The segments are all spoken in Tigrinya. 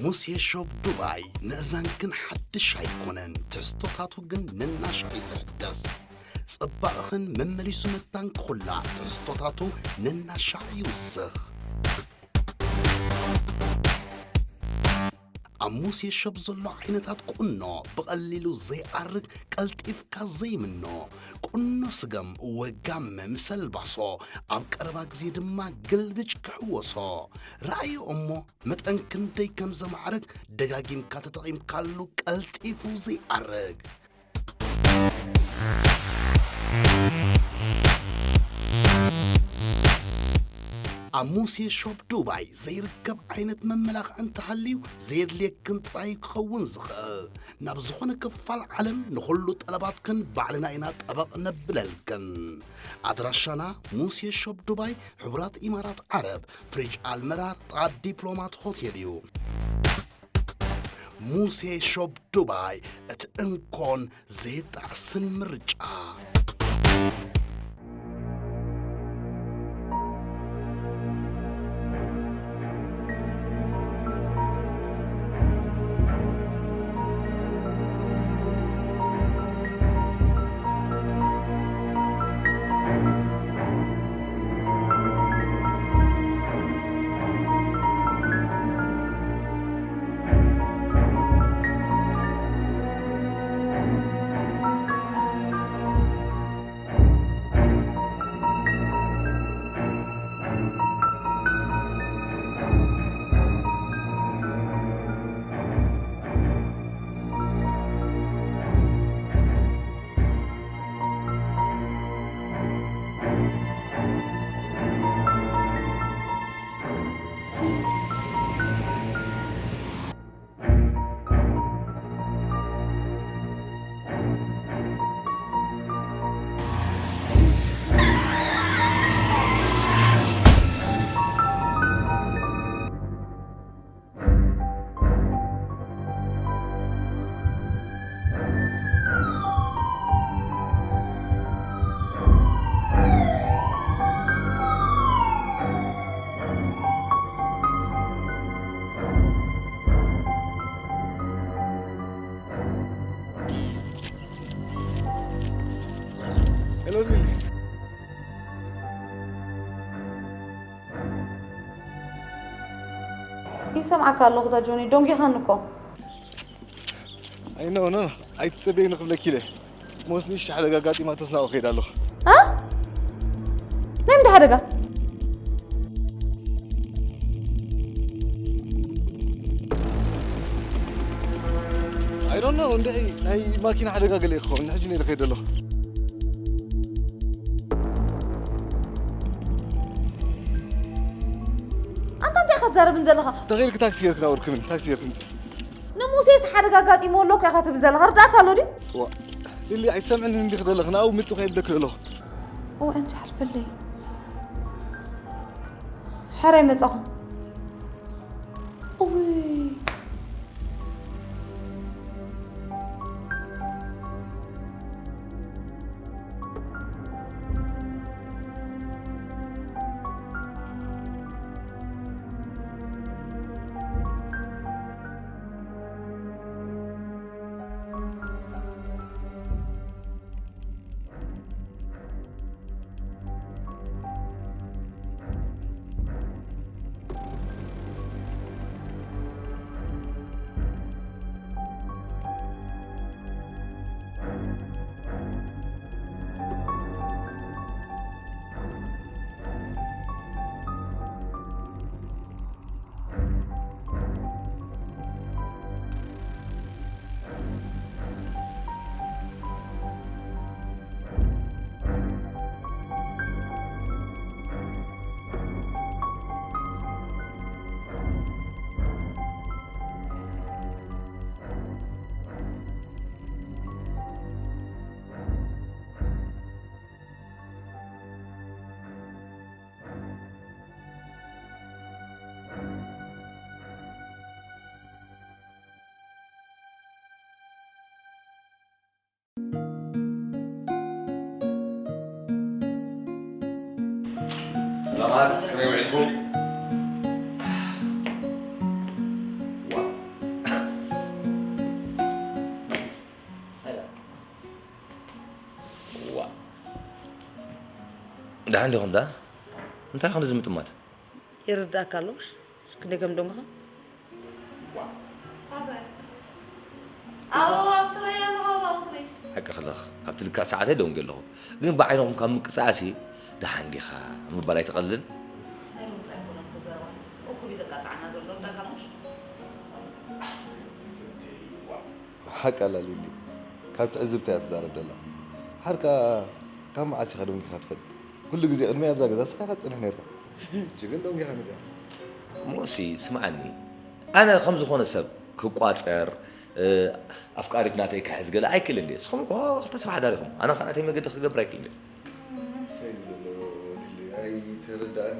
ሙሴ ሾፕ ዱባይ፣ ምእዛንክን ሓድሽ ኣይኮነን፣ ትሕዝቶታቱ ግን ነናሻዕ እዩ ዝሕደስ። ጽባቕኽን መመሊሱ መታንክኹላ፣ ትሕዝቶታቱ ነናሻዕ ይውስኽ። ኣብ ሙሴ ሾፕ ዘሎ ዓይነታት ቁኖ፣ ብቐሊሉ ዘይኣርግ፣ ቀልጢፍካ ዘይምኖ፣ ቁኖ ስገም፣ ወጋም ምምሰል ባሶ፣ ኣብ ቀረባ ግዜ ድማ ግልብጭ ክሕወሶ። ረኣዮ እሞ መጠን ክንደይ ከም ዘማዕርግ ደጋጊምካ ተጠቒምካሉ ቀልጢፉ ዘይኣርግ። ኣብ ሙሴ ሾፕ ዱባይ ዘይርከብ ዓይነት መመላኽዒ እንተሃልዩ ዘየድልየክን ጥራይ ክኸውን ዝኽእል። ናብ ዝኾነ ክፋል ዓለም ንኹሉ ጠለባትክን ባዕልና ኢና ጠበቕ ነብለልክን። ኣድራሻና ሙሴ ሾፕ ዱባይ፣ ሕቡራት ኢማራት ዓረብ፣ ፍሪጅ ኣልመራር፣ ጥቓ ዲፕሎማት ሆቴል እዩ። ሙሴ ሾፕ ዱባይ፣ እቲ እንኮን ዘይጣዕስን ምርጫ። ሄሎ ሊሊ። ይሰምዓካ ኣለኹ እታ ጆኒ፣ ደንጊኻኒ እኮ። ኣይ ኖ ኖ፣ ኣይትጸበይኒ ክብለኪ ኢለ። ሞስ ንእሽቶ ሓደጋ ኣጋጢማቶስ ናብኡ ከይደ ኣለኹ። እ? ናይ ምንታይ ሓደጋ? ኣይ ዶንት ኖ፣ እንድዒ ናይ ማኪና ሓደጋ ገለ ይኸውን። ንሕጂ ነይረ ከይደ ኣለኹ። ኣንታ እንታይ ኢኻ ትዛረብን ዘለኻ? ተኺእልኪ ታክሲ ጌርኪ ናብኡ ርክብኒ፣ ታክሲ ጌርኪ ምጺ። ንሙሴስ ሓደጋ ኣጋጢምዎ ኣሎ እኮ ኢኻ ትብል ዘለኻ፣ ርዳእካ ኣሎ ድዩ? ዋ፣ ሊሊ ኣይሰምዕን እንዲኺ ዘለኺ፣ ናብኡ ምጺ እኮ ይብለኪ ዘለኹ። እወ፣ ኣንቲ ሓልፈለይ። ሕራይ መጻኹም። እውይ። ሰላማት፣ ከመይ ውዒልኩም? ዋ፣ ደሓን ዲኹም ደኣ? እንታይ ኾን እዚ ምጥማት? ይርዳእካ ኣሎ። ክንደይ ከም ደንጎኻ? ኣዎ፣ ኣብ ትረይ ኣለኻ፣ ኣብ ትረይ። ሓቂ ከለኽ፣ ካብቲ ልክዕ ሰዓተይ ደንጎ ኣለኹ። ግን ብዓይንኹም ካብ ምቅጻዕሲ፣ ደሓን ዲኻ ምባል ኣይትቐልልን? ናይ ሎሚ ጥራይ ኣይኮነን እኮ ዘረባ። እኩብ እዩ ዘቃጽዓና ዘሎ፣ እንዳካሞሽ። ሓቂ ኣላ ሊሊ፣ ካብ ትዕዝብታ እያ ትዛረብ ዘላ። ሓርካ ካብ መዓስ ኢኻ ደንጊኻ ትፈልጥ? ኩሉ ግዜ ቅድመይ ኣብዛ ገዛ ንስኻ ኢኻ ትጸንሕ ነይርካ። ሕጂ ግን ደንጊኻ መጺኻ። ሞሲ፣ ስምዓኒ። ኣነ ከም ዝኾነ ሰብ ክቋጸር፣ እ፣ ኣፍቃሪት ናተይ ክሕዝ ገለ ኣይክእልን ድየ? ንስኹም እኮ ክልተ ሰብ ሓዳር ኢኹም። ኣነ ኸኣ ናተይ መገዲ ክገብር ኣይክእልን ድየ? እንታይ ይብሉ ኣለዉ ሊሊ? ኣይተረድኣን።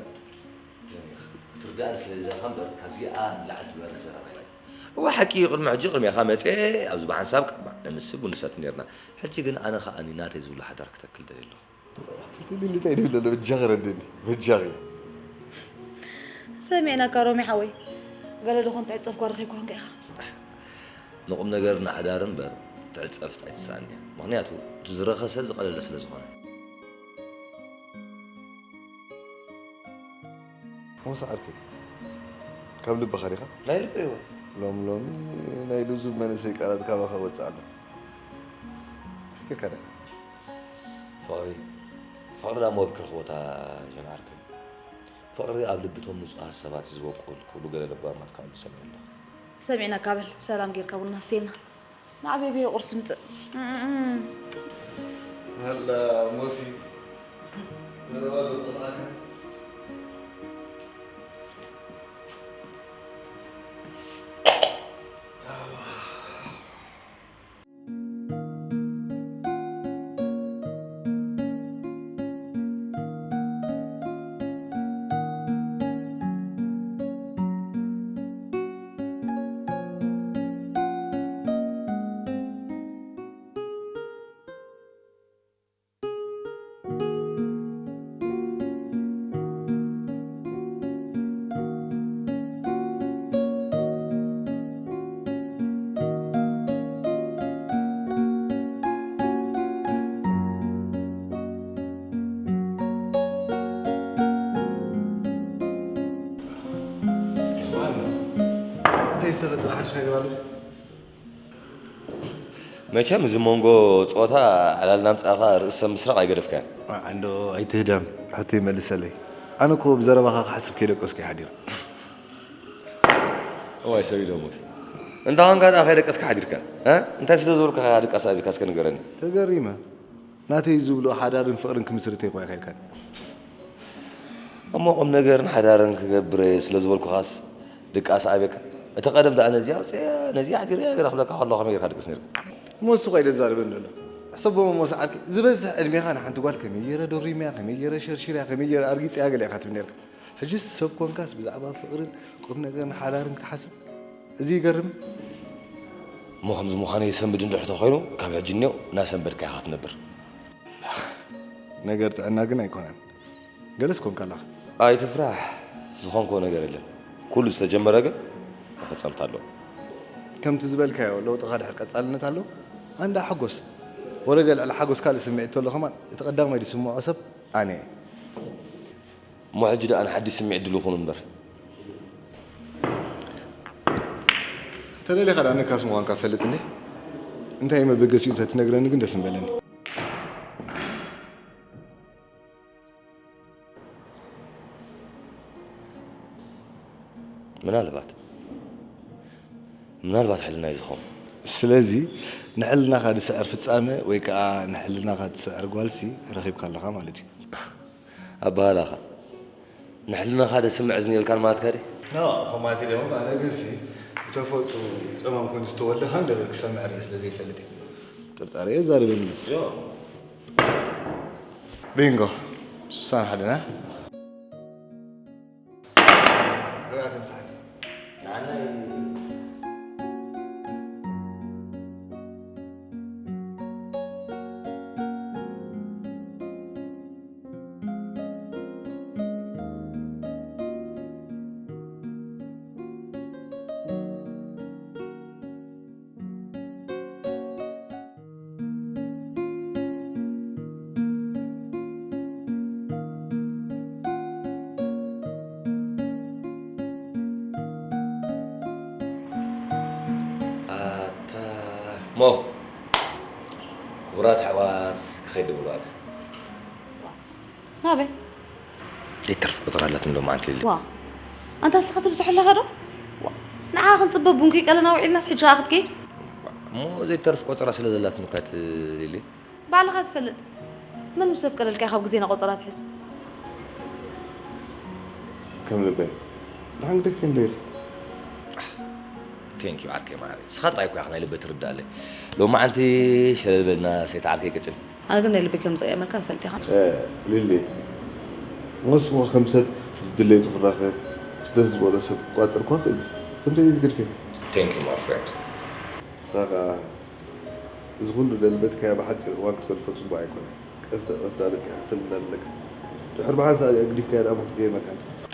ክትርድኣኒ ስለ ዝደለኻ እምበር፣ ካብዚኣ ንላዕሊ ትበርህ ዘረባ የለን። እወ፣ ሓቂ እዩ፣ ቅድሚ ሕጂ ቅድሜኻ መጽየ፣ ኣብዚ ብሓንሳብ ቅድሚ ንምስብ ቡን ንሰቲ ነርና። ሕጂ ግን ኣነ ኸኣ ናተይ ዝብሎ ሓዳር ክተክል ደልየ ኣለኹ። ሊሊ እንታይ ይብል ኣሎ? በጃኺ ረድእኒ፣ በጃኺ። ሰሚዕናካ ሮሚ ሓወይ። ገለ ዶ ኾን ትዕጸፍ ጓል ረኺብካ ኾንካ ኢኻ? ንቁም ነገር ንሓዳር እምበር፣ ትዕጸፍ ኣይትስኣን እያ። ምኽንያቱ፣ እቲ ዝረኸሰ ዝቐለለ ስለ ዝኾነ። ሞሳ ዓርከይ፣ ካብ ልብኻ ዲኻ? ናይ ልበይ እወ። ሎም ሎሚ ናይ ልዙብ መንእሰይ ቃላት ካባኻ ወጽእ ኣሎ። ኣፍቂርካ ዲኻ? ፍቕሪ፣ ፍቕሪ ዳሞ ኣብ ክርኽቦታ ጀን ዓርከይ። ፍቕሪ ኣብ ልብቶም ንጹሃት ሰባት እዩ ዝበቁል ክብሉ ገለ ለባማት ክዕሉ ሰሚዐ ኣለኹ። ሰሚዕናካ በል፣ ሰላም ጌርካ ቡና ኣስትየልና። ንዓበይ ብየ ቁርሲ ምጽእ። እም። ኣላ ሞሲ፣ ዘረባ ዶ ጠፋእካ? እንታይ ዝተፈጠረ ሓድሽ ነገር ኣሎ? መቸም እዚ መንጎ ጾታ ዕላል ናምጻኻ ርእሲ ሰብ ምስራቕ ኣይገደፍካን። ኣንዶ ኣይትህደም፣ ሕቶ ይመልሰለይ። ኣነ እኮ ብዘረባኻ ክሓስብ ከይደቀስኩ እየ ሓዲረ። እዋይ ሰብኢዶሞስ። እንታ ኾንካ ደኣ ከይደቀስካ ሓዲርካ? እ? እንታይ ስለ ዝበልኩኻ ድቃስ ኣቢልካ እስከ ንገረኒ። ተገሪመ። ናተይ ዝብሎ ሓዳርን ፍቕርን ክምስርት እኮ ኣይከልካን። እሞ ቁም ነገርን ሓዳርን ክገብር እየ ስለ ዝበልኩኻስ ድቃስ ኣቤካ። እቲ ቀደም ደኣ ነዚኣ ኣውፅአ፣ ነዚኣ ኣሕዲረ ገለ ክብለካ ከሎ ከመይ ጌርካ ድቅስ ነይርካ? እሞ እሱ እኮ እዩ ዘዛርበኒ ዘሎ። ሕሰቦ እሞ ሰዓርኪ ዝበዝሕ ዕድሜኻ ንሓንቲ ጓል ከመይ ገይረ ደሪመያ፣ ከመይ ገይረ ሸርሺረያ፣ ከመይ ገይረ ኣርጊፀያ ገለ ኢኻ ትብል ነይርካ። ሕጂስ ሰብ ኮንካስ ብዛዕባ ፍቕርን ቁም ነገርን ሓዳርን ክትሓስብ? እዚ ይገርም። እሞ ከምዚ ምዃነይ ይሰንብድ እንድሕር ተኾይኑ፣ ካብ ሕጂ እኒኦ እናሰንበድካ ኢኻ ክትነብር። ነገር ጥዕና ግን ኣይኮነን። ገለስ ኮንካ ኣለኻ። ኣይትፍራሕ፣ ዝኾንኮ ነገር የለን። ኩሉ ዝተጀመረ ግን መፈጸምታ ኣለዎ። ከምቲ ዝበልካዮ ለውጥኻ ድሕር ቀጻልነት ኣሎ። ኣንዳ ሓጎስ። ወረገ ልዕሊ ሓጎስ ካልእ ስምዒት ተሎ ከማን፣ እቲ ቀዳማይ ዝስምዖ ሰብ ኣነ እየ። እሞ ሕጂ ደኣ ንሓድሽ ስምዒት ድሉው ኩኑ እምበር። ተደሊኻ ደኣ ነካስ ምዃንካ እፈልጥ እንዴ? እንታይ መበገሲኡ እንተትነግረኒ ግን ደስ ምበለኒ። ምናልባት፣ ምናልባት ሕልና እዩ ዝኸውን። ስለዚ ንሕልናኻ ዝስዕር ፍጻመ ወይ ከኣ ንሕልናኻ ትስዕር ጓልሲ ረኺብካ ኣለኻ ማለት እዩ። ኣበሃህላኻ ንሕልናኻ ደስምዕ እዝኒ የብልካን ማለትካ ድዩ? ኖ፣ ከምኡ ማለት የለኹም። ኣነ ግንሲ ብተፈጥሮ ጸማም ኮይኑ ዝተወልደ ሃንደበት ክሰምዕ ርእየ ስለ ዘይፈልጥ እየ። ጥርጣረ የዛርበኒ። ዮ። ቢንጎ፣ ስሳን ሓደና። ኣበይ ኣተምሳሕኒ? ንዓና እዩ። እሞ ክቡራት ኣሕዋት ክኸይድ ብሎ ኣለ። ናበይ? ዘይተርፍ ቁፅር ኣላትኒ ሎማዓንቲ ሊሊ። ዋ፣ ኣንታ ንስኻ ትብዝሖ ኣለኻ ዶ? ዋ፣ ንዓ ክንፅበ ቡን ከይቀለና ውዒልናስ ሕጂ ኸዓ ክትከይድ? እሞ ዘይተርፍ ቆፀራ ስለ ዘላትኒ እኳ እቲ ሊሊ። ባዕልኻ ትፈልጥ። መን ምስ ኣፍቀደልካ ኢኻ ካብ ግዜና ቆጸራ ትሕዝ? ከም ልበይ ብርሃን ግደፍ እንደ ኢኺ። ቴንክ ዩ ዓርከይ ማዕረይ፣ ንስኻ ጥራይ እኮ ኢኻ ናይ ልበይ ትርድኣለይ። ሎማዓንቲ ሸለል በልና ሰይቲ ዓርከይ ቅጭን። ኣነ ግን ናይ ልበይ ከም ዝቕየመልካ ትፈልጥ ኢኻ። እ፣ ሊሊ፣ ንስኹ ከም ሰብ ምስ ድሌቱ ክራኸብ፣ ምስ ደስ ዝበሎ ሰብ ክቋጸር እኳ ክእል እዩ። ከምዚ ትግድፍ ኢኻ። ቴንክ ዩ ማይ ፍሬንድ። ንስኻ ከኣ እዚ ኩሉ ደልበትካዮ ብሓጺር እዋን ክትገድፎ ጽቡቕ ኣይኮነን። ቀስተ ቀስተ ኣልካ ክትልምዳ ኣለካ። ድሕሪ ብሓንሳእ ኣግዲፍካዮ ደኣ ክትቅየመካ።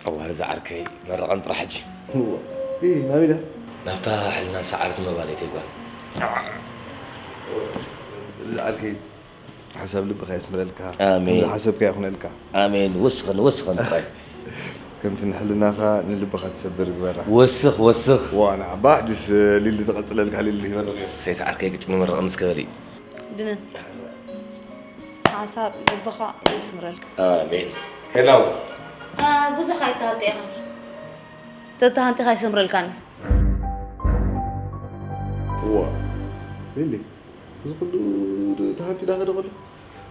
ጠዋሪ ዝዓርከይ መረቐን ጥራሕ ሕጂ። እዋ። ኢ ናበይ ደኣ? ናብታ ሕልና ሰዓርቲ መባልየተይ ጓል። ዝዓርከይ ሓሳብ ልብኻ የስምረልካ። ኣሜን። ከምዚ ሓሰብካ ይኹነልካ። ኣሜን። ወስኽን ወስኽን ጥራይ። ከምቲ ንሕልናኻ ንልብኻ ትሰብር ግበራ። ወስኽ ወስኽ። ዋና ኣባሕ ድስ ሊሊ ትቐጽለልካ ሊሊ ይበርቕ እየ። ሰይቲ ዓርከይ ግጭ ንመርቕ ምስ ከበሊ። ድነን ሓሳብ ልብኻ የስምረልካ። ኣሜን። ሄላው ብዙሕ ኣይትሃንጢ ኢኻ። ተተሃንጢኻ ኣይሰምረልካን። እዋ ሊሊ እዚ ኩሉ ተሃንጢ ዳኸደ ከሎ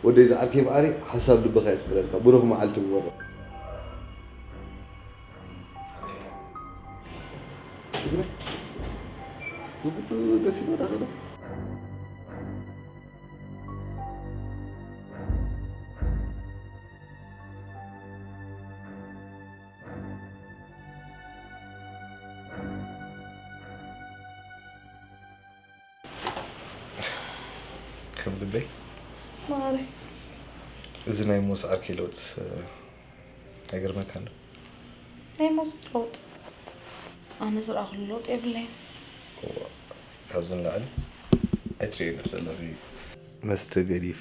ወደይ ዝዓርከይ መዓረይ ሓሳብ ልብኻ የስምረልካ። ብሩኽ መዓልቲ ግበሮ። ትግረ ዝብሉ ደስ ይበላኸ ዶ? ከም ልበይ ማሪ እዚ ናይ ሞስ ዓርከይ ለውጥስ ኣይገርመካን ዶ? ናይ ሞስ ለውጥ ኣነ ዝረኣኽሉ ለውጥ የብለይን። እዋ፣ ካብዚ ንላዕሊ ኣይትርእዮ ዶ ዘለኺ? መስተ ገዲፈ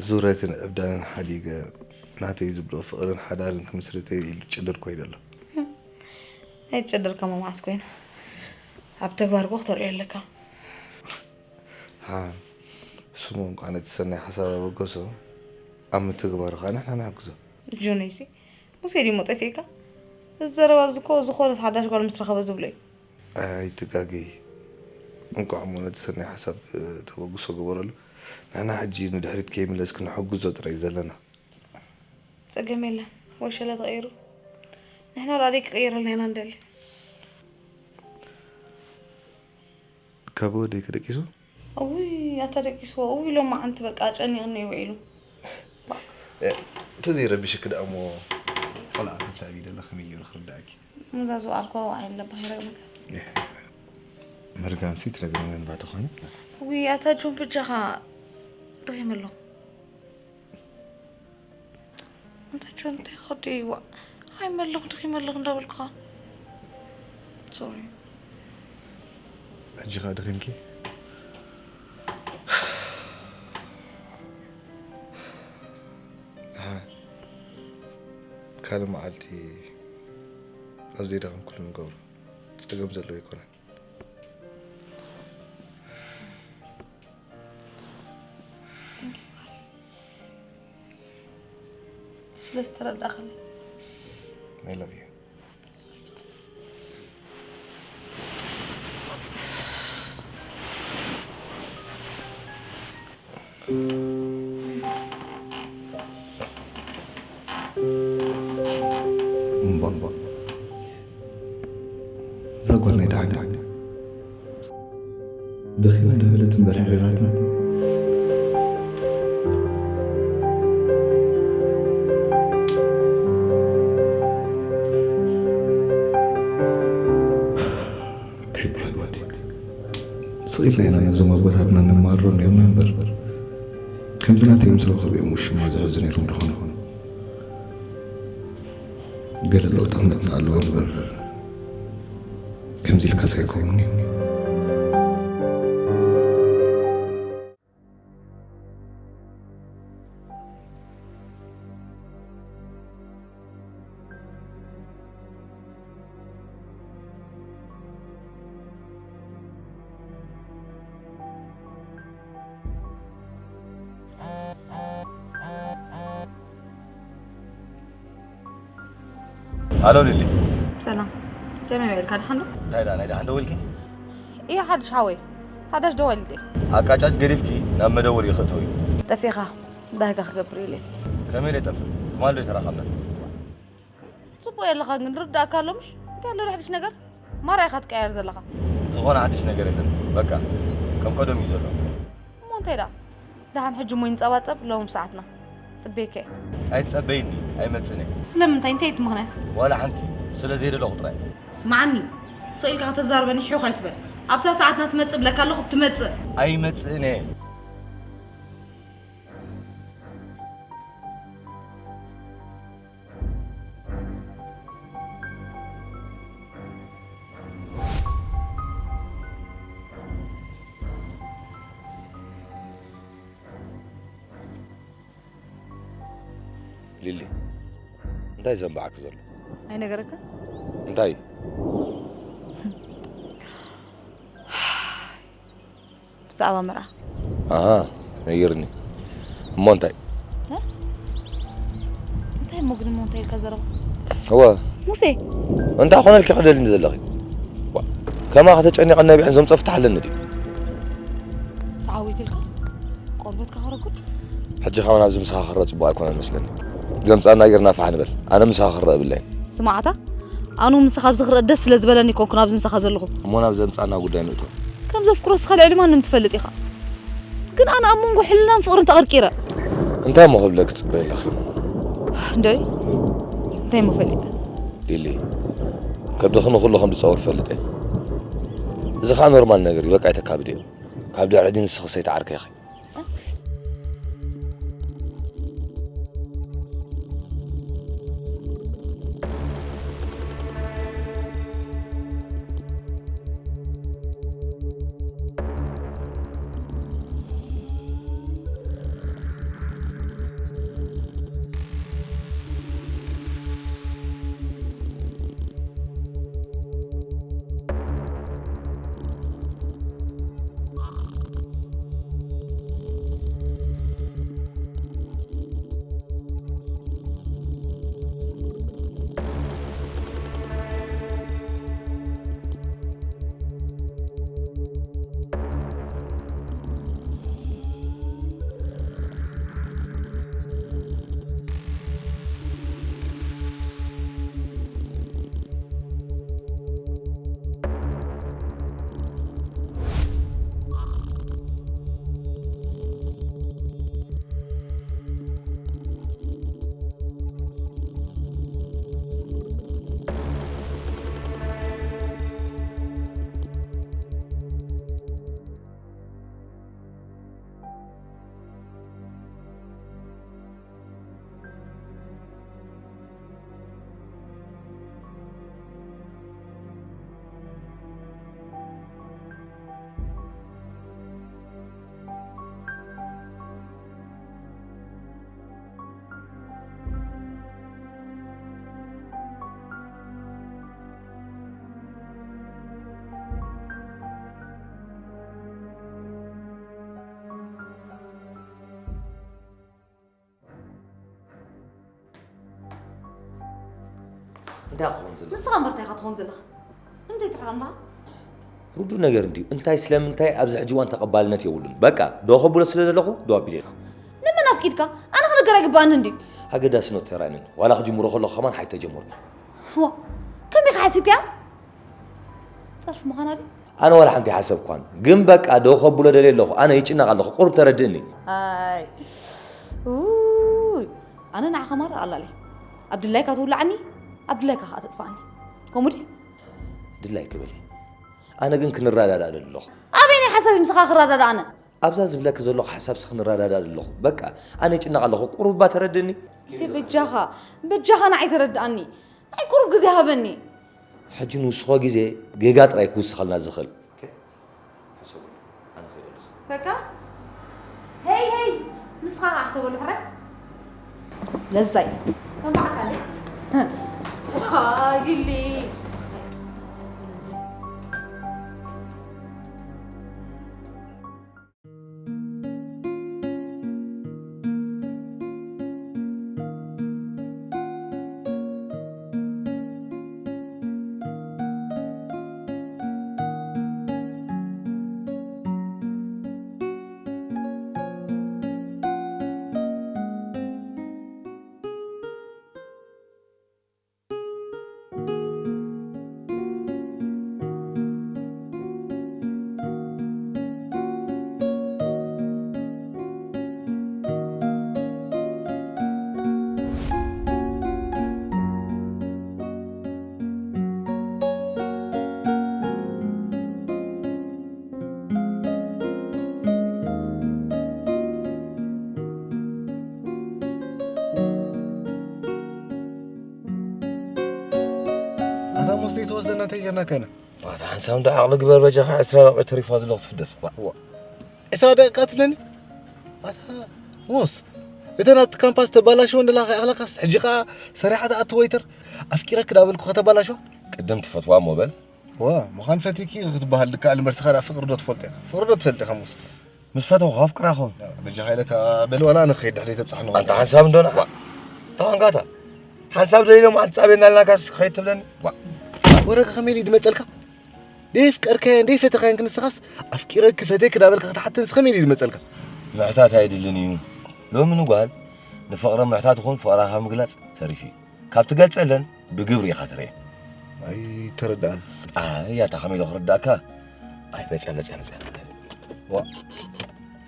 ዙረትን ዕብዳንን ሓዲገ ናተይ ዝብሎ ፍቕርን ሓዳርን ክምስርት እየ ኢሉ ጭድር ኮይኑ ኣሎ። ኣይትጨድር ከሞ መዓስ ኮይኑ ኣብ ተግባር እኮ ክተርእዮ ኣለካ። ሓ፣ ስሙ እንኳ ነቲ ሰናይ ሓሳብ ኣበገሶ፣ ኣብ ምትግባሩ ኸኣ ንሕና ንሕግዞ። ጆነይሲ፣ ሙሴ ድዩ እሞ ጠፊእካ? እዚ ዘረባ እዚ እኮ ዝኾነት ሓዳሽ ጓል ምስ ረኸበ ዝብሎ እዩ። ኣይትጋገዪ። እንቋዕ እሞ ነቲ ሰናይ ሓሳብ ተበግሶ ገበረሉ። ንሕና ሕጂ ንድሕሪት ከይምለስ ክንሕግዞ ጥራይ እዩ ዘለና። ጸገም የለን። ወሸለ ተቐይሩ። ንሕና ደኣ ደይ ክቕየረልና ኢና ንደሊ። ካብ ወደይ ከ ደቂሱ? እውይ ኣታ ደቂስዎ። እውይ ሎማዓንቲ በቃ ኣጨኒቕኒ እዩ ውዒሉ። ተዘይረብሽኪ ደኣ እሞ ቆልዓ ከብቲ ኣብይ ደላ ከመይ ገይሩ ክርድኣኪ? እዛ ዝወዓልኩዋ ውዓይ ኣለባ ይረግመካ። መርጋምሲ ትረግመኒ እንባ ተኾነ። እውይ ኣታ ጆን በጃኻ ደኺመ ኣለኹ። እንታይ ጆን እንታይ ኸዲ ይዋ። ሃይ መለኹ ድኺ መለኹ እንዳበልኩኻ። ሶሪ። ሕጂ ኸኣ ድኺምኪ? ኣሃ። ካልእ መዓልቲ ኣብ ዘይደኸምኩሉ ንገብሮ። ጸገም ዘለዎ ኣይኮነን። ስለ ዝተረዳእኽኒ። I love you. እምቧ። እዛ ጓል ናይ ደሓን ደሓን። ደኺመ እንዳበለት እምበር ሕሪራትና። እንታይ ይበሃል ወዲ? ስቕ ኢልና ኢና ነዞም ኣቦታትና ነማርሮም ነይርና እምበር፣ ከምዚ ናተይ ምስ ረኸቡ እዮም ውሽማ ዝሕዙ ነይሮም ደኾኑ። ገለ ለውጢ ክመጽእ ኣለዎ እምበር፣ ከምዚ ኢልካስ ኣይከውንን እዩ። ሃሎ ሊሊ። ሰላም፣ ከመይ ውዒልካ? ደሓን ዶ? እንታይ ደኣ ናይ ደሓን ደው ኢልኪ? እየ ሓድሽ ሓወይ፣ ሓዳሽ ደወልቲ። ኣቃጫጭ ገዲፍኪ ናብ መደወሊ ክእተዊ። ጠፊእኻ እንታይ ኢኻ ክገብር ኢለ። ከመይ ኢለ ጠፍእ? ትማል ዶ ተራኸብና? ጽቡቕ የለኻ ግን ርዳእካ ኣሎ ምሽ? እንታይ ኣሎ ሓድሽ ነገር? ማራ ኢኻ ትቀያየር ዘለኻ። ዝኾነ ሓድሽ ነገር የለን። በቃ ከም ቀደም እዩ ዘሎ። እሞ እንታይ ደኣ? ደሓን ሕጂ እሞ ይንጸባጸብ ሎም ሰዓትና። ጽቤከ። ኣይትጸበይኒ፣ ኣይመጽእን እየ። ስለምንታይ? እንታይ እቲ ምኽንያት? ዋላ ሓንቲ፣ ስለ ዘይደለኹ ጥራይ። ስምዓኒ፣ ስቕ ኢልካ ከተዛርበኒ ሒኽ ኣይትበል። ኣብታ ሰዓትና ትመጽእ ብለካ ኣለኹ፣ ትመጽእ። ኣይመጽእን እየ። ሊሊ፣ እንታይ ዘንባዕክ ዘሎ? ኣይነገረካ? እንታይ? ብዛዕባ መርዓ። ኣሃ፣ ነጊርኒ። እሞ እንታይ? እ? እንታይ እሞ ግን እሞ እንታይ ኢልካ ዘረባ? እወ። ሙሴ። እንታይ ኮነልኪ ክደልኒ ዘለኺ? ዋ፣ ከማኺ ተጨኒቐ ነቢዐን ዘምፀፍታ ኣለኒ ድዩ? ተዓዊት ኢልካ? ቆርበትካ ከረጉድ? ሕጂ ከማን ኣብዚ ምሳኻ ክረአ ፅቡቕ ኣይኮነን መስለኒ። ዘምፃና ጌርና ፋሕ ንበል። ኣነ ምሳኻ ክረአ እብለይን። ስማዕታ ኣኑ ምሳኻ ኣብዚ ክረአ ደስ ስለ ዝበለኒ ኮንኩ ናብዚ ምሳኻ ዘለኹ። እሞ ናብ ዘምጻና ጉዳይ ንእቶ። ከም ዘፍቅሮ እስኻ ልዕሊ ማንም ትፈልጥ ኢኻ። ግን ኣነ ኣብ መንጎ ሕልናን ፍቕርን ተቐርቂረ። እንታይ እሞ ክብለኪ ትጽበይ ኣለኺ? እንደ እንታይ እሞ ፈሊጠ? ሊሊ፣ ከብድኺ ንኹሉ ከም ዝጸውር ፈልጠ። እዚ ኸኣ ኖርማል ነገር እዩ፣ በቃ ኣይተካብድዮ። ካብ ድሕሪቲ ንስኺ ሰይትዓርከኺ። እንታይ ክኾን ዘሎ? ንስኻ እምበር እንታይ ኢኻ ትኾን ዘለኻ? ንምንታይ ትርዓም ኣለኻ? ርዱእ ነገር እንድዩ። እንታይ ስለምንታይ ኣብዚ ሕጂ እዋን ተቐባልነት የብሉን። በቃ፣ ዶ ከብሎ ስለ ዘለኹ፣ ዶ ኣቢለ ኢልካ። ንመን ኣፍቂድካ? ኣነ ክነገር ኣይግባኣንን ድዩ? ኣገዳሲ ኖት ተራእንን። ዋላ ክጅምሮ ከለኹ ከማን ሓይ ተጀመርኩ። ዋ፣ ከመይ ኢኻ ሓሲብካያ? ጸርፊ ምዃና ድዩ? ኣነ ዋላ ሓንቲ ሓሰብኳን። ግን በቃ፣ ዶ ከብሎ ደልየ ኣለኹ። ኣነ ይጭነቕ ኣለኹ። ቁሩብ ተረድእኒ። ኣይ፣ ውይ፣ ኣነ ንዓኻ ማራ ኣላለይ። ኣብ ድላይካ ትውልዓኒ፣ ኣብ ድላይካ ከኣ ተጥፍኣኒ። ከምኡ ድዩ? ድላይኪ በሊ። ኣነ ግን ክንረዳዳእ ደሊ ኣለኹ። ኣበየናይ ሓሳብ እየ ምሳኻ ክረዳዳእ ኣነ? ኣብዛ ዝብለኪ ዘለኹ ሓሳብሲ ክንረዳዳእ ደሊ ኣለኹ። በቃ፣ ኣነ ይጭነቕ ኣለኹ። ቁሩብ እባ ተረድእኒ። ሙሴ፣ በጃኻ፣ በጃኻ ንዓይ ተረድኣኒ። ናይ ቁሩብ ግዜ ሃበኒ። ሕጂ ንውስኾ ግዜ ጌጋ ጥራይ ክውስኸልና ዝኽእል። ሕሰበሉ፣ ኣነ ኸይደ ኣለኹ። በቃ፣ ሄይ፣ ሄይ፣ ንስኻ ኸዓ ሕሰበሉ ሕራይ። ለዛይ። ከም በዓልካ እንዴ? ዋይ፣ ሊሊ። ተወዘና እንታይ ጌርናካ ኢና? ዋታ ሓንሳብ እንዶ ዓቕሊ ግበር በጃኻ፣ ዕስራ ደቂቕ ተሪፋ ዘሎ ክትፍደስ። ዋ። ዋ። ዕስራ ደቂቃ ትብለኒ? ኣታ ሞስ፣ እተን ኣብቲ ካምፓስ ተባላሽወን ዘለኻ ከይኣኽለካስ፣ ሕጂ ኸኣ ሰሪሓ ትኣቱ ወይተር? ኣፍቂረኪ ዳበልኩ ከተባላሽዋ? ቅድም ትፈትዋ እሞ በል። ዋ፣ ምዃን ፈቲኪ ክትበሃል ድከኣል እምበር፣ ንስኻ ደኣ ፍቕሪ ዶ ትፈልጦ ኢኻ? ፍቕሪ ዶ ትፈልጥ ኢኻ ሞስ? ምስ ፈተኹ ከፍቅራ ኸውን። በጃኻ ኢለካ በል፣ ዋላ ኣነ ክኸይድ ድሕረይ ተብጽሓኒ። ኣንታ ሓንሳብ እንዶ ንዓ። ዋ። ተኾንካታ። ሓንሳብ ደሊሎም ኣትጻበየና ኢልናካስ ክኸይድ ትብለኒ? ዋ። ወረቀ ከመይ ኢሉ ድመጸልካ? ደይፍቀርካዮን ደይፈተኻዮን ክንስኻስ፣ ኣፍቂረኪ ፈትየኪ ዳበልካ ክትሓተንስ ከመይ ኢሉ ድመጸልካ? ምሕታት ኣይድልን እዩ። ሎሚ ንጓል ንፍቕሪ ምሕታት ይኹን ፍቕራኻ ምግላጽ ተሪፉ እዩ። ካብ ትገልጸለን ብግብሪ ኢኻ ትርእየን። ኣይተረድኣን። ኣይ፣ ያታ ከመይ ኢለ ክርዳእካ? ኣይ፣ መጽያ፣ መጽያ፣ መጽያ። ዋ።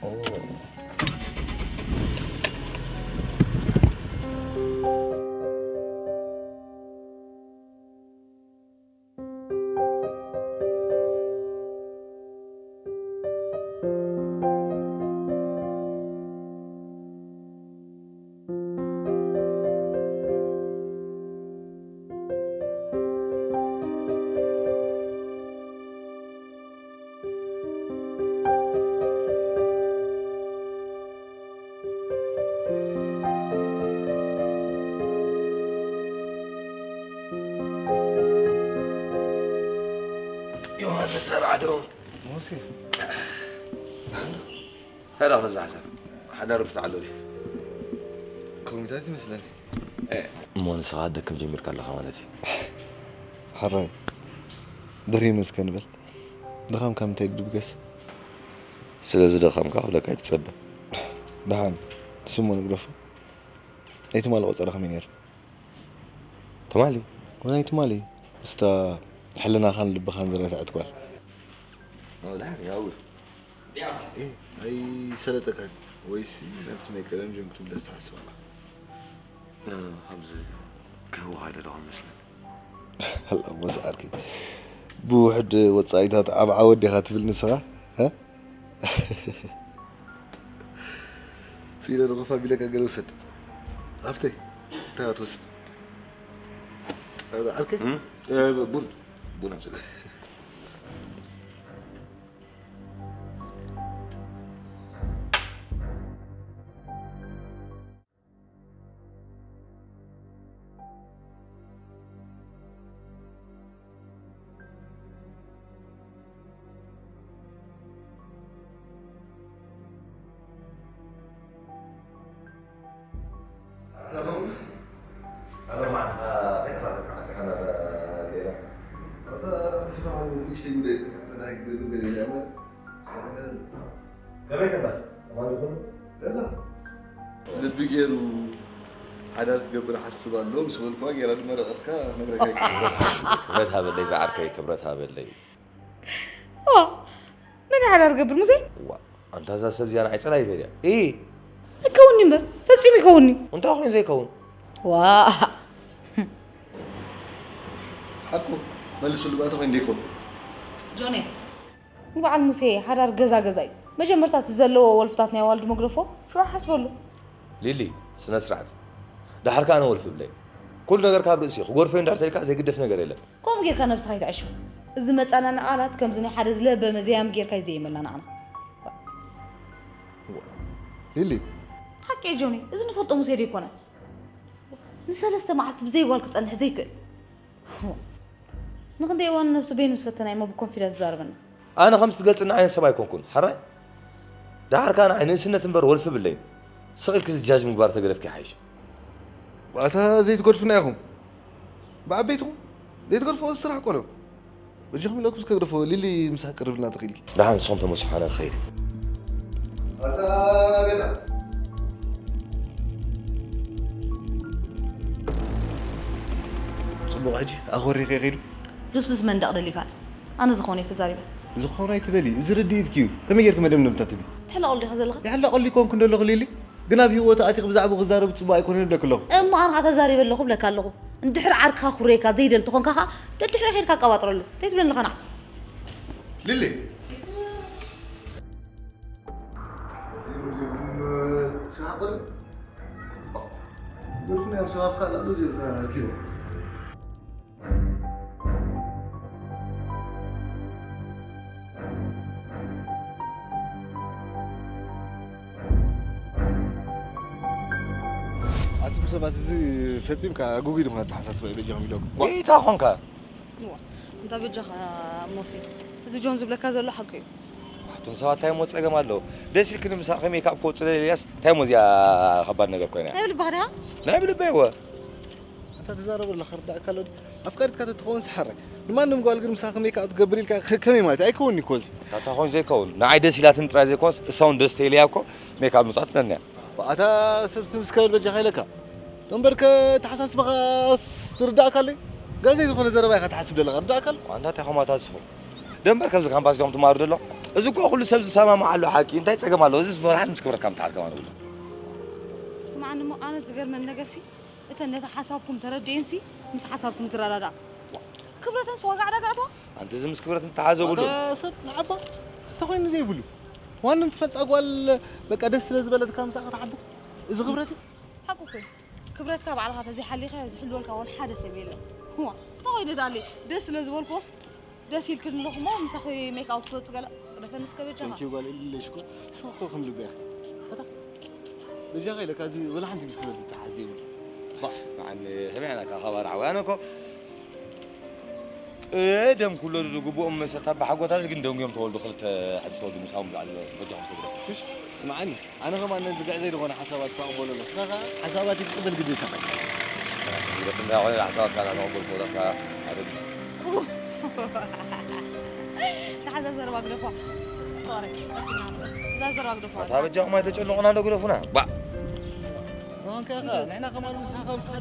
ኦ። ዮሃንስ ኣርዓዶ። ሙሴ። እንታይ ደኣ ክንዛሓሰብ? ሓዳር ርብታ ኣሎ ድዩ? ኮሚታት ይመስለኒ። እ፣ እሞ ንስኻ ደክም ጀሚርካ ኣለኻ ማለት እዩ። ሓራይ፣ ደሪኑ እስከ ንበል። ድኻምካ ምንታይ ድብገስ? ስለ ዝደኸምካ ክብለካ ኣይትጸበ። ደሓን፣ ንሱ እሞ ንግደፎ። ናይ ትማሊ ቆጸራ ከመይ ነይሩ? ትማሊ? ኮናይ ትማሊ፣ ምስታ ሕልናኻን ልብኻን ዝረትዐት ጓል። ኦ፣ ደሓን፣ ያው። ኤ፣ ኣይሰለጠካን ወይስ ናብቲ ናይ ቀደም ጆን ክትምለስ ትሓስብ ኣለኻ? ኖ፣ ኖ፣ ከምዚ ክህወኽ ኣይደለኹን መስለኒ። ኣላ፣ ሞስ ዓርከይ፣ ብውሕድ ወጻኢታት ኣብ ዓወት ዲኻ ትብል ንስኻ? እ? ስኢነ ንኸፍ ኣቢለካ ገለ ውሰድ። ሃፍተይ፣ እንታይ ኢኻ ትወስድ? ዓርከይ? እም? እ፣ ቡን፣ ቡን ኣምጽእ። ከመይ ከላ? ኣማን ይኹን? ደላ። ልቢ ገይሩ ሓዳር ክገብር ሓስብ ኣሎ ምስ በልኩዋ፣ ገይራ ድማ ወረቐትካ ክነግረካ ይከኣል። ክብረት ሃበለይ ዝዓርከይ፣ ክብረት ሃበለይ። ዋ፣ መን ሓዳር ገብር ሙሴ? ዋ፣ ኣንታ እዛ ሰብ እዚኣ ንዓይ ጸላኢተይ ድያ? ኢ! ኣይከውን'ዩ እምበር፣ ፈጺሙ ኣይከውን'ዩ። እንታይ ኮይኑ ዘይከውን? ዋ። ሓቁ መልስሉ፣ ባእታ ኮይኑ ደይኮን። ጆኔ፣ ንበዓል ሙሴ ሓዳር ገዛ ገዛ እዩ። መጀመርታ እቲ ዘለዎ ወልፍታት ናይ ኣዋልድ መግደፎ ሽዑ ሓስበሉ። ሊሊ፣ ስነ ስርዓት። ደሓር ከኣ ኣነ ወልፊ ብለይ። ኩሉ ነገር ካብ ርእሲ ክጎድፎ እንድሕር ተልካ ዘይግደፍ ነገር የለን። ከምኡ ጌርካ ነብስኻ ኣይትዕሽው። እዚ መጸናንዒ ቃላት ከምዚ ናይ ሓደ ዝለበመ ዘያሚ ጌርካ እዩ ዘየመናናዕና። ሊሊ። ሓቂ እዩ ጆኒ፣ እዚ ንፈልጦ ሙሴ ዶ ኣይኮነን? ንሰለስተ መዓልቲ ብዘይ ጓል ክጸንሕ ዘይክእል። ንኽንደይ እዋን ነብሱ በይኑ ምስ ፈተና እሞ ብኮንፊደንስ ዝዛረበና። ኣነ ከም ዝትገልጽኒ ዓይነት ሰብ ኣይኮንኩን። ሓራይ? ደሓር ከኣ ንዓይ ንእስነት እምበር ወልፊ ብለይን። ስቕ ኢልኪ ዝጃጅ ምግባር ተገደፍኪ ይሓይሽ። ኣታ ዘይትገድፉና ኢኹም። ብዓበይትኹም ዘይትገድፍዎ ስራሕ ቆልዑ። በጃኹም ኢለኩም እስከ ግደፍዎ፣ ሊሊ ምሳሕ ቅርብልና ተኽኢልኪ። ደሓን ንስኹም ተመስሑ፣ ኣነ ክኸይድ። ኣታ ናቤላ። ጽቡቕ፣ ሕጂ ኣኾሪኸ ይኸይዱ። ልስሉስ መንደቕ ደሊካጽ። ኣነ ዝኾነ እየ ተዛሪበ። ዝኾነ ኣይትበሊ፣ እዚ ርድኢትኪ እዩ። ከመይ ጌርኪ መደምደምታ ትህቢ? ትሕለቐሉ ዲኻ ዘለኻ? ይሕለቐሉ ኣይኮንኩን ዘለኹ ሊሊ። ግን ኣብ ህይወቱ ኣቲኺ ብዛዕባኡ ክዛረብ ጽቡቕ ኣይኮነን ይብለኪ ኣለኹ። እሞ ኣነ ኸኣ ተዛሪበ ኣለኹ እብለካ ኣለኹ። እንድሕር ዓርክኻ ኩርየካ ዘይደሊ ተኾንካ ኸኣ ደድሕሪኡ ኬድካ ኣቀባጥረሉ። እንታይ ትብለኒ ኣለኻ ንዓ? ሊሊ። ስራሕ ቆልዑ። ደርፉ ናይ ሰብ ኣፍካ ላሉ ዜብካ ኣርኪቡ። ሰባት እዚ ፈጺምካ ግጉይ ዝኾነ ኣተሓሳስባ እዩ በጃኹም ኢለኩም። እንታይ ኾንካ? እዋ፣ እንታይ በጃኻ ሞሲ፣ እዚ ጆን ዝብለካ ዘሎ ሓቂ እዩ። ኣቱም ሰባት እንታይ ሞ ጸገም ኣለዎ? ደስ ኢልክኒ ምሳኺ ሜካፕ ክወጽእ ኢልያስ እንታይ ሞ እዚኣ ከባድ ነገር ኮይና እያ? ናይ ብልባኻ ዲኻ? ናይ ብልበይ እወ። ኣንታ ትዛረብ ኣለኻ ርዳእካ ኣሎ። ኣፍቃሪትካ ተትኸውን ሰሓራይ ንማንም ጓል ግን ምሳኺ ሜካፕ ትገብር ኢልካ ከ- ከመይ ማለት እዩ? ኣይከውንኒ እኮ እዚ። ኣታ ኾን ዘይከውን ንዓይ ደስ ኢላትን ጥራይ ዘይኮንስ እሳ እውን ደስ ተኢልያ እኮ ሜካፕ ምጻት ነንያ። ኣታ ሰብ ስም እስከብል በጃኻ ኢለካ እምበርከ ተሓሳስባኻ ዝርዳእካ ኣለይ። ጋዜይ ዝኾነ ዘረባ ኢኻ ትሓስብ ዘለኻ ርዳእካ ኣሎ። ኣንታ እንታይ ኾማታ ዝኹም ደንበር ከምዚ ካምፓስ ዲኹም ትማሩ ደሎ? እዚ እኮ ኩሉ ሰብ ዝሰማማዕ ኣሎ ሓቂ እንታይ ጸገም ኣለዎ? እዚ ዝበርሃን ምስ ክብረትካ ምትሓት ከማን ብሎ ስምዓኒ እሞ ኣነ ዝገርመኒ ነገር ሲ እተን ነቲ ሓሳብኩም ተረዲኤን ሲ ምስ ሓሳብኩም ዝረዳዳ ክብረተን ሲ ዋጋ ዕዳጋ ኣትዋ ኣንቲ እዚ ምስ ክብረት ምትሓዘ ብሉ ኣታ ሰብ ንዓባ ተኾይኑ ዘይብሉ ዋንም ትፈልጣ ጓል በቃ ደስ ስለ ዝበለትካ ምሳኻ ትሓድር እዚ ክብረት እዩ። ሓቁ እኮ እዩ። ክብረትካ ባዕልኻ ተዘይሓሊኻዮ ዝሕልወልካ ወላ ሓደ ሰብ የለን። እዋ እንታይ ኮይኑ ደኣ ደስ ስለ ዝበልኩስ ደስ ኢልክኒ ኣለኹ እሞ ምሳኺ ሜክ ኣውት ክትወፅእ ገለ ቅደፈኒ እስከ በጃኻ። Thank you ጓል ኢለሽ እኮ ንስኺ እኮ ከም ልቢ ኢኺ። ኣታ በጃኻ ኢለካ እዚ ወላ ሓንቲ ምስ ክብረት ይተሓዝ ዘይብሉ። ባ ንዓኒ ከመይ ኣነ ካብ ከባር ዓውያ ኣነ እኮ ቀደም ክውለዱ ዝግብኦም መሰታት ብሓጎታት ግን ደንጉዮም ተወልዱ ክልተ ሕጂ ተወልዱ ምሳኹም ዝዓሊ በጃኹም ተወልዱ። እሽ ስምዓኒ ኣነ ከማን ነዚ ግዕዘይ ዝኾነ ሓሳባትካ እቕበሎ ኣለኹ። ንስኻ ከኣ ሓሳባተይ ክትቅበል ግዴታኻ እዩ። ግደፍ እንታይ ኾነ ሓሳባትካ ናተቐበልኩ ወዳትካ ኣረጊት። ንሓዛ ዘረባ ግደፎ። ፍቕረይ፣ ቀስ ኢልና ንመለስ። እዛ ዘረባ ግደፎ። እታ በጃኹም ኣይተጨንቑና ዶ ግደፉና። ባእ። ንሕና ከማን ምሳኻ ምሳኻ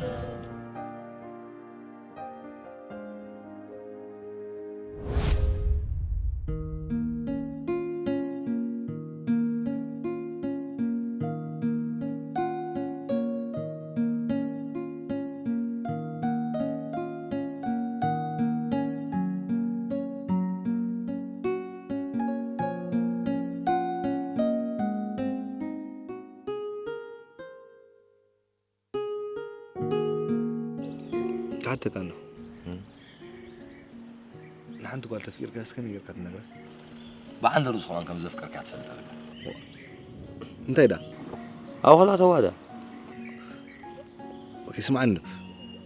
ክሓተካ ኣሎ ንሓንቲ ጓል ተፍቂርካ እስከመይ ጌርካ ትነግራ ብዓንደሩ ዝኾን ከም ዘፍቀርካ ትፈልጥ ኣብላ እንታይ ዳ ኣብ ኾላ ተዋዳ ኦኬ ስምዓኒ ዶ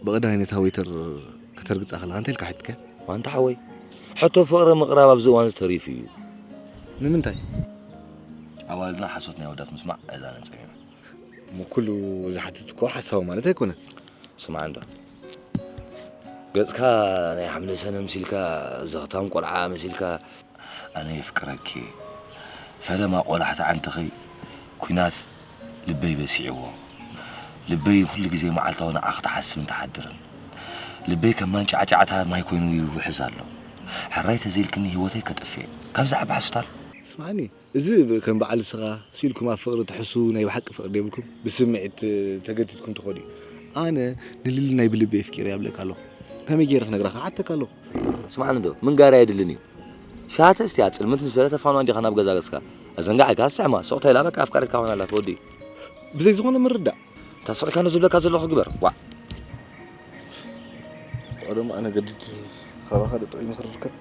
ብቐዳማይ ነታ ወይተር ከተርግጻ ከለኻ እንታይ ኢልካ ሓቲትካ ዋንታ ሓወይ ሕቶ ፍቕሪ ምቕራብ ኣብዚ እዋን ዝተሪፉ እዩ ንምንታይ ኣዋልድና ሓሶት ናይ ወዳት ምስማዕ ኣእዛነን ጸሚመን እሞ ኩሉ ዝሓትት እኮ ሓሳዊ ማለት ኣይኮነን። ስማዕ እንዶ ገጽካ ናይ ሓምለ ሰነ ምሲልካ ዘኽታም ቆልዓ መሲልካ ኣነ የፍቅረኪ ፈለማ ቆላሕቲ ዓንተኺ ኲናት ልበይ በሲዕዎ ልበይ ኩሉ ግዜ መዓልታዊ ንዓኺ ትሓስብን ትሓድርን ልበይ ከም ማንጫዕጫዕታ ማይ ኮይኑ ይውሕዝ ኣሎ ሕራይ ተዘይልክኒ ህይወተይ ከጥፍእ ካብዚ ዓቢ ሓሱት ኣሎ ስማዕኒ እዚ ከም በዓል ንስኻ ስኢልኩም ኣብ ፍቕሪ ትሕስዉ ናይ ብሓቂ ፍቕሪ ደይብልኩም ብስምዒት ተገቲትኩም ትኸዱ እዩ። ኣነ ንሊሊ ናይ ብልቢ ኣፍቂረያ ይብለካ ኣለኹ። ከመይ ገይረ ክነግራ ክሓተካ ኣለኹ። ስምዓኒ ዶ ምንጋር ኣየድልን እዩ። ሻተ እስቲያ ጽልምት ምስ በለ ተፋንዋ እንዲኻ ናብ ገዛ ገጽካ። ኣዘንጋዕካ ስዕማ ሱቕ ተይላ በቃ ኣፍቃሪትካ ኮይና ኣላ ትወዲ። ብዘይ ዝኾነ ምርዳእ። እታ ስቕ ኢልካ ዶ ዝብለካ ዘለኹ ግበር ዋእ። ዋእ ደሞ ኣነ ገድድ ካባኻ ዶ ጥዑይ ምኽሪ ርከብ።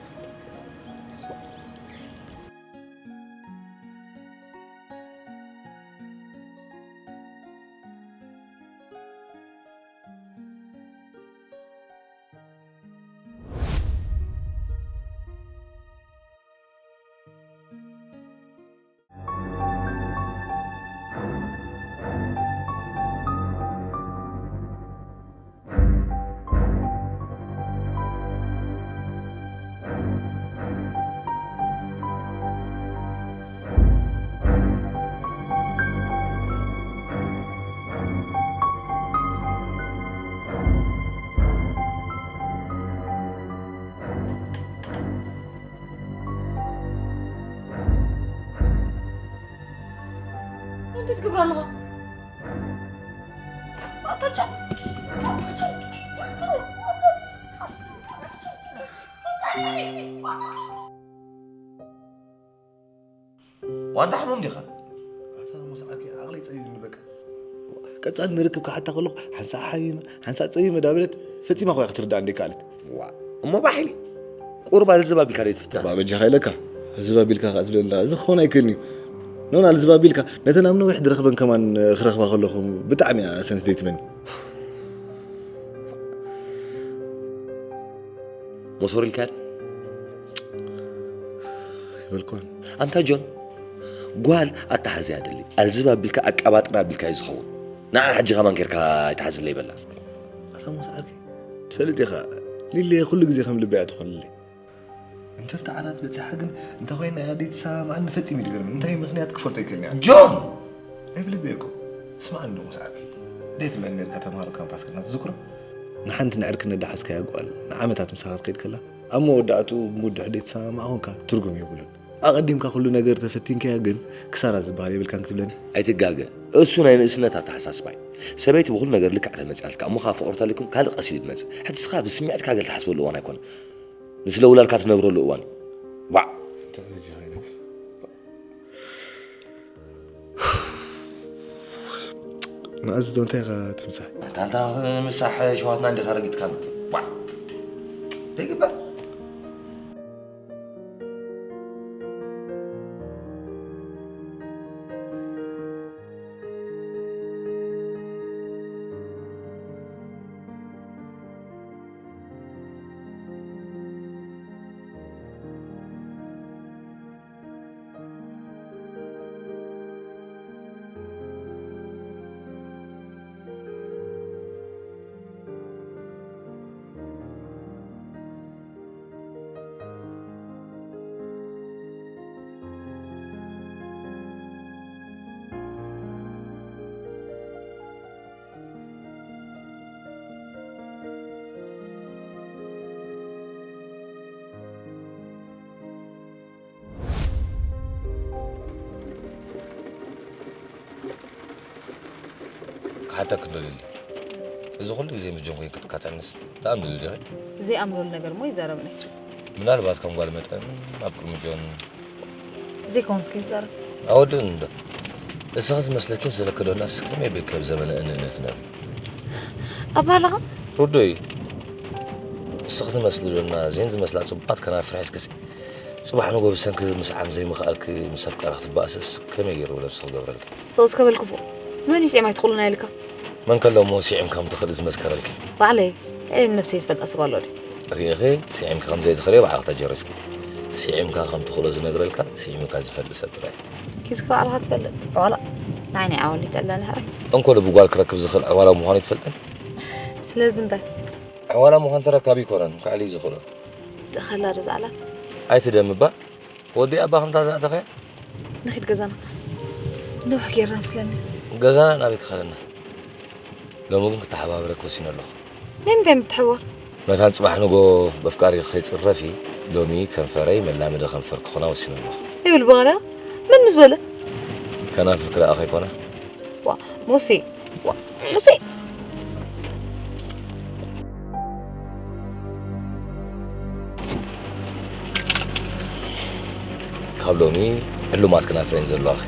እንታይ ትገብር ኣለኻ? ዋንታ ሕሙም ዲኻ? ኣታ ሙስዓኪ ዓቕለይ ጸቢብኒ በቃ። ቀጻሊ ንርክብ ክሓታ ከለኹ ሓንሳእ ሓሚመ ሓንሳእ ጸሚመ ዳበለት ፈጺማ ኮያ ክትርዳእ እንደይከኣለት። ዋ እሞ ባሒሊ ቁርባ ዝዝብ ኣቢልካ ደይ ትፍትና። ባ በጃኻ ኢለካ ዝብ ኣቢልካ ከኣ ትብለኒ ኣለኻ። እዚ ክኸውን ኣይክእልን እዩ። ኖና ልዝባቢልካ ነተን ኣብ ነዊሕ ድረኽበን ከማን ክረኽባ ከለኹ ብጣዕሚ እያ ሰንስ ዘይትመኒ። መሶር ኢልካ ዶ? ኣይበልኳን። ኣንታ ጆን፣ ጓል ኣተሓዝያ ደሊ ኣልዝብ ኣቢልካ ኣቀባጥራ ኣቢልካ እዩ ዝኸውን። ንዓ ሕጂ ከማን ጌርካ ኣይትሓዝለይ በላ። ኣታ ሞስ ዓርከይ፣ ትፈልጥ ኢኻ፣ ሊሊ ኩሉ ግዜ ከም ልበይ እያ ትኾንለይ። እንተ ኣብቲ ዓራት በጺሓ ግን እንተ ኮይና እያ ደይትሰማማዓኒ ፈጺሙ እዩ ዝገርመኒ። እንታይ ምኽንያት ክፈልጦ ኣይክእልን እየ። ጆን! ናይ ብልቢ እኮ። ስማዕኒ ዶ ሞስ ዓርከይ፣ እንታይ ትብለኒ ነርካ ተምሃሮ ካምፓስ ከድና ትዝክሮ? ንሓንቲ ንዕርክነት ዝሓዝካያ ጓል ንዓመታት ምሳኻ ክትከይድ ከላ ኣብ መወዳእትኡ ብሙድሕ ደይትሰማማዕ ኮንካ ትርጉም የብሉን። ኣቐዲምካ ኩሉ ነገር ተፈቲንካያ ግን ክሳራ ዝበሃል የብልካን ክትብለኒ? ኣይትጋገ። እሱ ናይ ንእስነት ኣተሓሳስባ እዩ። ሰበይቲ ብኹሉ ነገር ልክዕ ተመጽኣልካ እሞ ከኣ ፍቕሪ ተልኩም ካልእ ቀስ ኢሉ ትመጽእ። ሕጂ እስኻ ብስምዒትካ ገለ ትሓስበሉ እዋን ኣይኮነን። ንስለ ውላድካ ትነብረሉ እዋን እዩ። ዋዕ! መኣዝ ዶ እንታይ ኢኻ ትምሳሕ? ኣንታ፣ ኣንታ ምሳሕ ሸዋትና እንዲኻ ረጊጥካና። ዋዕ! ዘይግበር። ክሓተክ እንዶ ሊሊ፣ እዚ ኩሉ ግዜ ምስ ጆን ኮይንኪ ክትካትዕንስ ደኣ እንዶ ሊሊ ዲኺ? ዘይኣምረሉ ነገር እሞ ይዛረብን እየ። ምናልባት ከም ጓል መጠን ኣብ ቅድሚ ጆን ዘይከውንስ ከይትዛረብ። ኣወድእን እንዶ። እስኺ ትመስለኪ ምስ ዘለክዶናስ ከመይ ቤት ካብ ዘመነ እንእነት ነር። ኣባህላኻ? ርዱእ እዩ። እስኺ ትመስሊ ዶና ዜን ዝመስላ ጽቡቓት ከናፍር ሒዝክሲ ጽባሕ ንጎ ብሰንኪ ምስዓም ዘይምኽኣልኪ ምስ ኣፍቃሪ ክትበኣስስ ከመይ ገይሩ ነብሲ ክገብረልኪ? ስቕ እስከ በል ክፉእ። መን እዩ ስዒም ኣይትኽእሉን ኣይልካ? መን ከሎ እሞ ስዒምካ ከም ትኽእሊ ዝመስከረልኪ? ባዕለይ። ልዕሊ ነብሰይ ዝፈልጣ ሰብ ኣሎ ድዩ? ርኢኺ ስዒምኪ ከም ዘይትኽእልዮ ባዕልኺ ተጀሪስኪ። ስዒምካ ከም ትኽእሎ ዝነግረልካ ስዒምካ ዝፈልጥ ሰብ ጥራይ። ኪስካ ባዕልኻ ትፈልጥ። ዕዋላ። ንዓይ ናይ ዓወል ይተለኒ ሕራይ። እንኮ ልቢ ጓል ክረክብ ዝኽእል ዕዋላ ምዃኑ ይትፈልጥን? ስለዚ እንታይ? ዕዋላ ምዃን ተረካቢ ይኮነን፣ ካልእ እዩ ዝኽእሎ። ተኸላ ዶ ዛዕላ? ኣይትደምባ። ወዲ ኣባ ከምታ ዝኣተኸያ? ንኺድ ገዛና። ነውሕ ጌርና ምስለኒ። ገዛና ናበይ ክኸደና? ሎሚ ግን ክተሓባበረኪ ወሲነ ኣለኹ። ናይ ምንታይ ምትሕብባር? መታን ጽባሕ ንጎ በፍቃሪ ከይጽረፊ፣ ሎሚ ከንፈረይ መላመዲ ከንፈር ክኾና ወሲነ ኣለኹ። ይብል በቐዳ? መን ምስ በለ? ከናፍርኪ ደኣ ከይኮና? ዋ፣ ሙሴ፣ ዋ፣ ሙሴ። ካብ ሎሚ ዕሉማት ክናፍረን ዘለዋኺ።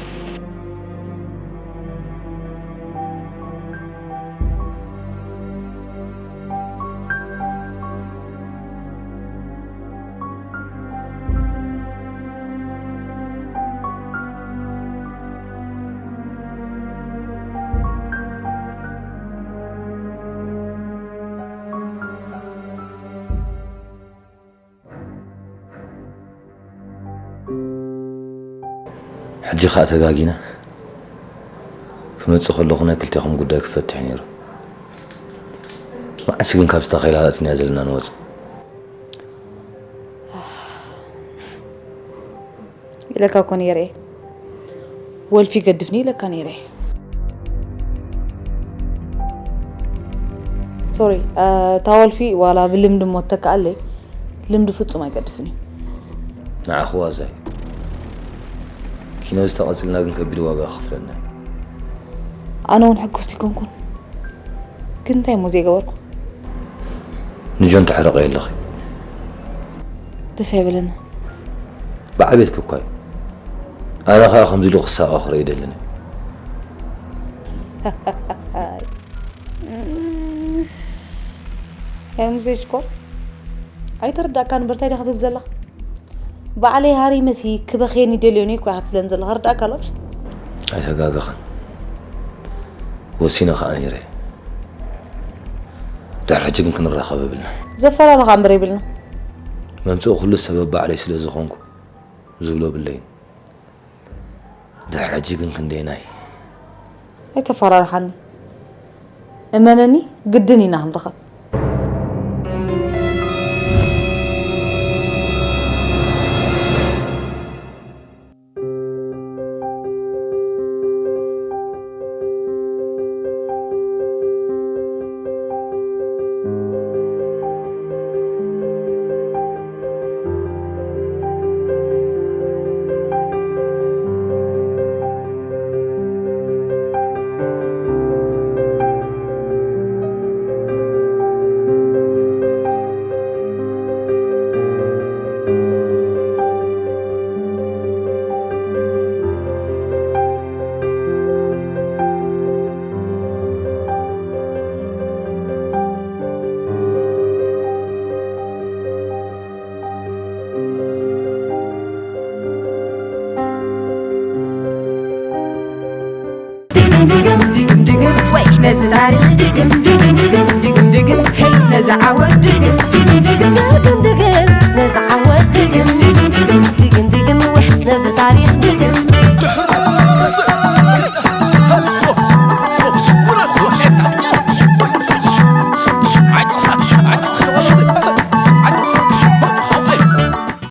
ሕጂ ኸኣ ተጋጊና ክመጽእ ከለኹ ናይ ክልቴኹም ጉዳይ ክፈትሕ ነይሩ። መዓስ ግን ካብዚ ታኼላ ኣእቲና ዘለና ንወጽእ? ኢለካ እኮ ነይረ እየ። ወልፊ ገድፍኒ ኢለካ ነይረ እየ። ሶሪ፣ እታ ወልፊ ዋላ ብልምዲ እሞ ትተክኣለይ፣ ልምዲ ፍጹም ኣይገድፍን እዩ። ንዓኺ ዋዛ እዩ። ኪኖ ዝተቐጽልና ግን ከቢድ ዋጋ ከኽፍለና እዩ። ኣነ እውን ሕጉስቲ ኣይኮንኩን። ግን እንታይ እሞ ዘይገበርኩ? ንጆን ተሕርቐዮ ኣለኺ። ደስ ኣይበለኒ። ብዓቤትኪ እኳ እዩ። ኣነ ኸኣ ከምዚ ኢሉ ክሳቐ ክርኢ ኣይደልን እየ። ሄይ ሙሴ ሽኮር፣ ኣይተረዳእካን እምበር እንታይ ዲኻ ትብል ዘለኻ? ባዕለይ ሃሪመሲ ክበኽየኒ ደልዮኒ እኮ ኢኻ ትብለኒ ዘለኻ፣ ርዳእካ ኣሎ? ኣይተጋገኸን። ወሲነ ከኣ ነይረ። ድሕሪ ሕጂ ግን ክንራኸብ የብልና። ዘፈራርኻ እምበር የብልና። መምጽኡ ኩሉ ሰበብ ባዕለይ ስለ ዝኾንኩ ዝብሎ የብለይን። ድሕሪ ሕጂ ግን ክንደየናይ? ኣይተፈራርሓኒ። እመነኒ፣ ግድን ኢና ክንራኸብ። ድግም ድግም ድግም ወይ ነዚ ታሪኽ ድግም ድግም ድግም ድግም ድግም ሄይ ነዚ ዓወት ድግም ድግም ድግም ድግም ድግም